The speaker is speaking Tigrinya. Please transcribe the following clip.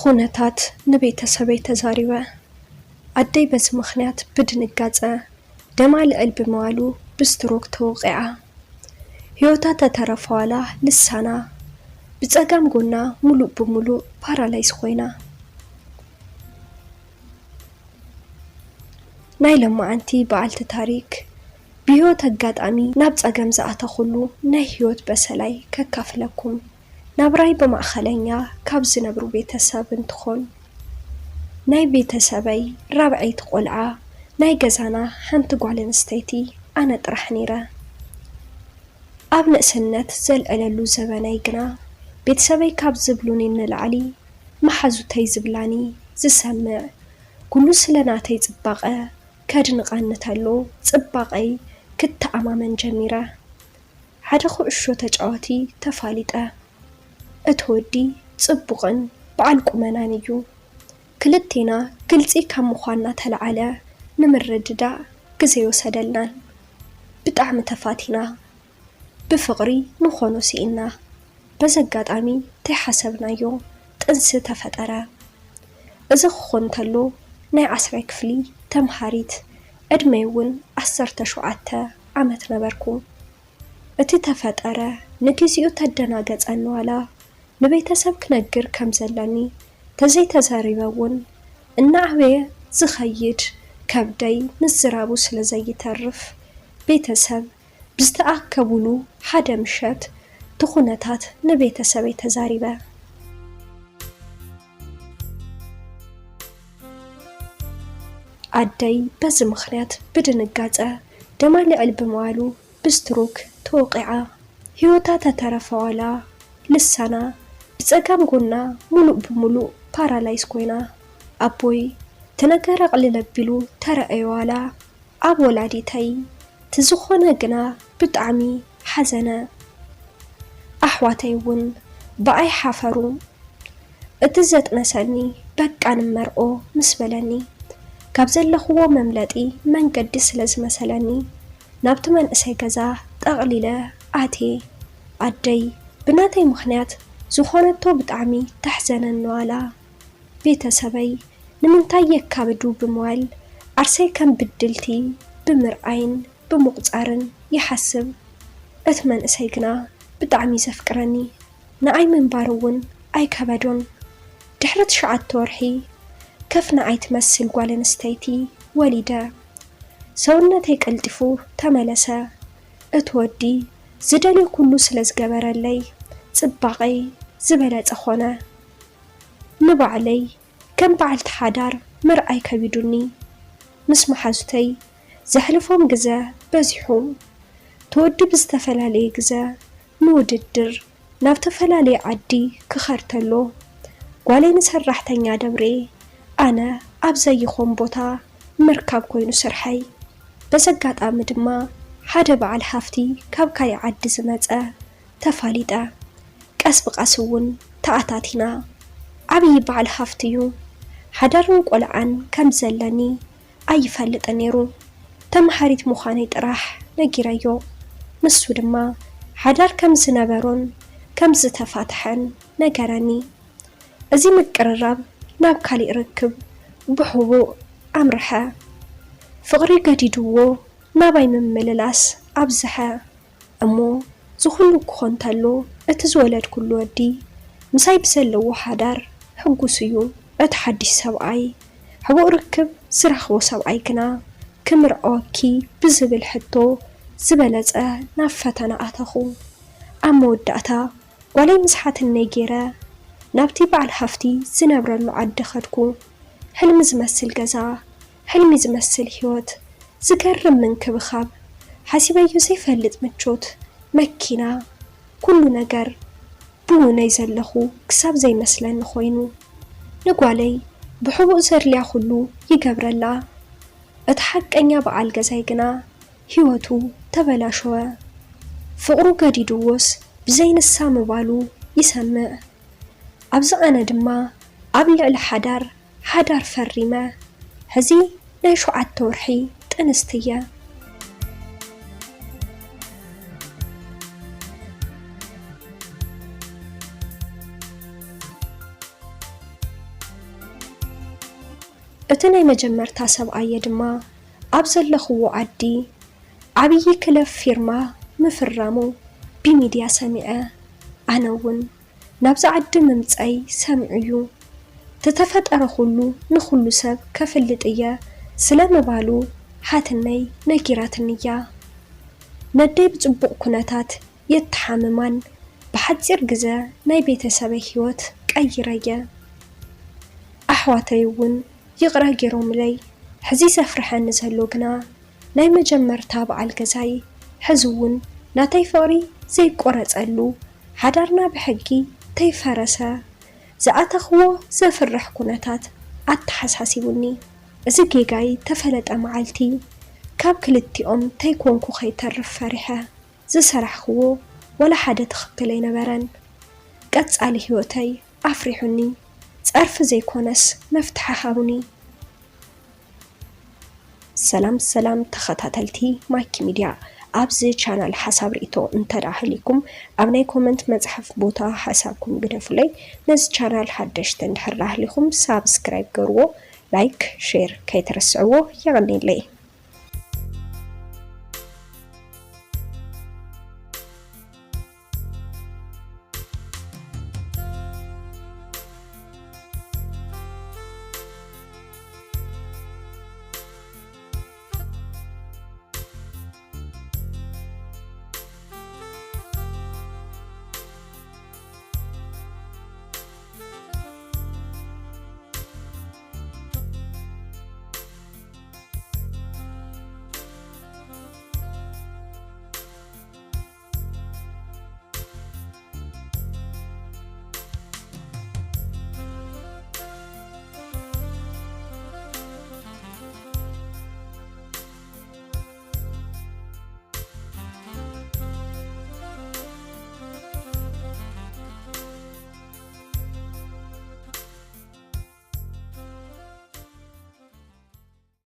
ኩነታት ንቤተሰበይ ተዛሪበ። ኣደይ በዚ ምኽንያት ብድንጋጸ ደማ ልዕል ብምባሉ ብስትሮክ ተወቒዓ። ህይወታ ተተረፈ ዋላ ልሳና ብጸጋም ጎና ሙሉእ ብሙሉእ ፓራላይዝ ኮይና። ናይ ለማዓንቲ በዓልቲ ታሪክ ብህይወት ኣጋጣሚ ናብ ጸገም ዝኣተኹሉ ናይ ህይወት በሰላይ ከካፍለኩም። ናብራይ ብማእኸለኛ ካብ ዝነብሩ ቤተሰብ እንትኾን፣ ናይ ቤተሰበይ ራብዐይቲ ቆልዓ፣ ናይ ገዛና ሓንቲ ጓል ኣንስተይቲ ኣነ ጥራሕ ነይረ። ኣብ ንእስነት ዘልዕለሉ ዘበነይ ግና፣ ቤተሰበይ ካብ ዝብሉኒ ንላዕሊ መሓዙተይ ዝብላኒ ዝሰምዕ፣ ኩሉ ስለ ናተይ ጽባቐ ከድንቐኒ ተሎ፣ ጽባቐይ ክተኣማመን ጀሚረ። ሓደ ኩዕሾ ተጫዋቲ ተፋሊጠ። እቲ ወዲ ጽቡቕን በዓል ቁመናን እዩ። ክልቴና ግልጺ ካብ ምዃንና ተለዓለ ንምርድዳእ ግዜ ይወሰደልናን። ብጣዕሚ ተፋቲና። ብፍቕሪ ንኾኖ ስኢና። በዚ ኣጋጣሚ ተይሓሰብናዮ ጥንሲ ተፈጠረ። እዚ ክኾን እንተሎ ናይ ዓስራይ ክፍሊ ተምሃሪት፣ ዕድመይ እውን ዓሰርተ ሸውዓተ ዓመት ነበርኩ። እቲ ተፈጠረ ንግዚኡ ተደናገጸኒ ዋላ ንቤተሰብ ክነግር ከም ዘለኒ ተዘይተዛሪበ እውን እናዓበየ ዝኸይድ ከብደይ ምዝራቡ ስለ ዘይተርፍ ቤተሰብ ብዝተኣከቡሉ ሓደ ምሸት እቲ ኩነታት ንቤተሰበይ ተዛሪበ። ኣደይ በዚ ምኽንያት ብድንጋጸ ደማ ልዕል ብምባሉ ብስትሮክ ተወቒዓ ህይወታ ተተረፈ ዋላ ልሳና ብጸጋም ጎና ሙሉእ ብሙሉእ ፓራላይዝ ኮይና። ኣቦይ እቲ ነገር ኣቕልል ኣቢሉ ተረኣዮ ዋላ ኣብ ወላዲተይ እቲ ዝኾነ ግና ብጣዕሚ ሓዘነ። ኣሕዋተይ እውን ብኣይ ሓፈሩ። እቲ ዘጥነሰኒ በቃ ንመርዖ ምስ በለኒ፣ ካብ ዘለኽዎ መምለጢ መንገዲ ስለ ዝመሰለኒ፣ ናብቲ መንእሰይ ገዛ ጠቕሊለ ኣትየ። ኣደይ ብናተይ ምኽንያት ዝኾነቶ ብጣዕሚ ተሕዘነኒ ዋላ። ቤተሰበይ ንምንታይ የካብዱ ብምባል ዓርሰይ ከም ብድልቲ ብምርኣይን ብምቑጻርን ይሓስብ። እቲ መንእሰይ ግና ብጣዕሚ ዘፍቅረኒ፣ ንዓይ ምንባር እውን ኣይከበዶን። ድሕሪ ትሽዓተ ወርሒ ከፍ ንዓይ ትመስል ጓል ኣንስተይቲ ወሊደ። ሰውነተይ ቀልጢፉ ተመለሰ። እቲ ወዲ ዝደልዮ ኩሉ ስለ ዝገበረለይ ጽባቐይ ዝበለጸ ኾነ። ንባዕለይ ከም በዓልቲ ሓዳር ምርኣይ ከቢዱኒ። ምስ መሓዙተይ ዘሕልፎም ግዘ በዚሑ። እቲ ወዲ ብዝተፈላለየ ግዘ ንውድድር ናብ ተፈላለየ ዓዲ ክኸድ ተሎ፣ ጓለይ ንሰራሕተኛ ደብሬ ኣነ ኣብ ዘይኾን ቦታ ምርካብ ኮይኑ ስርሐይ። በዚ ኣጋጣሚ ድማ ሓደ በዓል ሃፍቲ ካብ ካሊእ ዓዲ ዝመጸ ተፋሊጠ። ቀስ ብቐስ እውን ተኣታቲና። ዓብዪ በዓል ሃፍቲ እዩ። ሓዳርን ቆልዓን ከም ዘለኒ ኣይፈልጥን ነይሩ። ተምሃሪት ምዃነይ ጥራሕ ነጊረዮ። ንሱ ድማ ሓዳር ከም ዝነበሮን ከም ዝተፋትሐን ነገረኒ። እዚ ምቅርራብ ናብ ካሊእ ርክብ ብሕቡእ ኣምርሐ። ፍቕሪ ገዲድዎ ናባይ ምምልላስ ኣብዝሐ። እሞ እዚ ኩሉ ክኾን ተሎ፣ እቲ ዝወለድኩሉ ወዲ ምሳይ ብዘለዎ ሓዳር ሕጉስ እዩ። እቲ ሓድሽ ሰብኣይ፣ ሕቡእ ርክብ ዝረኽቦ ሰብኣይ ግና፣ "ክምርዐወኪ?" ብዝብል ሕቶ ዝበለጸ ናብ ፈተና ኣተኹ። ኣብ መወዳእታ፣ ጓለይ ምስሓትነይ ገይረ ናብቲ በዓል ሃፍቲ ዝነብረሉ ዓዲ ከድኩ። ሕልሚ ዝመስል ገዛ፣ ሕልሚ ዝመስል ህይወት፣ ዝገርም ምንክብኻብ፣ ሓሲበዮ ዘይፈልጥ ምቾት፣ መኪና፣ ኩሉ ነገር ብውነይ ዘለኹ ክሳብ ዘይመስለኒ ኮይኑ። ንጓለይ ብሕቡእ ዘድልያ ኩሉ ይገብረላ። እቲ ሓቀኛ በዓል ገዛይ ግና ህይወቱ ተበላሸወ። ፍቕሩ ገዲድዎስ ብዘይ ንሳ ምባሉ ይሰምዕ። ኣብዚ ኣነ ድማ ኣብ ልዕሊ ሓዳር፣ ሓዳር ፈሪመ። ሕዚ ናይ ሸውዓተ ወርሒ ጥንስቲ እየ። እቲ ናይ መጀመርታ ሰብኣየ ድማ ኣብ ዘለኽዎ ዓዲ ዓብዪ ክለብ ፊርማ ምፍራሙ ብሚድያ ሰሚዐ። ኣነ እውን ናብዚ ዓዲ ምምፀይ ሰሚዑ እዩ። ተተፈጠረ ኩሉ ንኹሉ ሰብ ከፍልጥ እየ ስለምባሉ ሓትነይ ነጊራትኒ እያ። ነደይ ብፅቡቕ ኩነታት የተሓምማን ብሓፂር ግዘ ናይ ቤተሰበይ ህይወት ቀይረ እየ። ኣሕዋተይ እውን ይቕረ ገይሮምለይ። ሕዚ ዘፍርሐኒ ዘሎ ግና ናይ መጀመርታ በዓል ገዛይ ሕዚ እውን ናተይ ፍቕሪ ዘይቆረፀሉ ሓዳርና ብሕጊ ተይፈረሰ ዝኣተኽዎ ዘፍርሕ ኩነታት ኣተሓሳሲቡኒ። እዚ ጌጋይ ተፈለጠ መዓልቲ ካብ ክልቲኦም ተይኮንኩ ከይተርፍ ፈሪሐ። ዝሰራሕኽዎ ወላ ሓደ ትኽክል ኣይነበረን። ቀፃሊ ህይወተይ ኣፍሪሑኒ። ፀርፊ ዘይኮነስ መፍትሒ ሃቡኒ። ሰላም ሰላም ተኸታተልቲ ማኪ ሚድያ፣ ኣብዚ ቻናል ሓሳብ ርእይቶ እንተ ደኣ ሃልይኩም ኣብ ናይ ኮመንት መፅሓፍ ቦታ ሓሳብኩም ግደፉለይ። ነዚ ቻናል ሓደሽቲ እንድሕር ደኣ ሃሊኹም ሳብስክራይብ ገርዎ፣ ላይክ ሼር ከይትርስዕዎ። የቐንየለይ።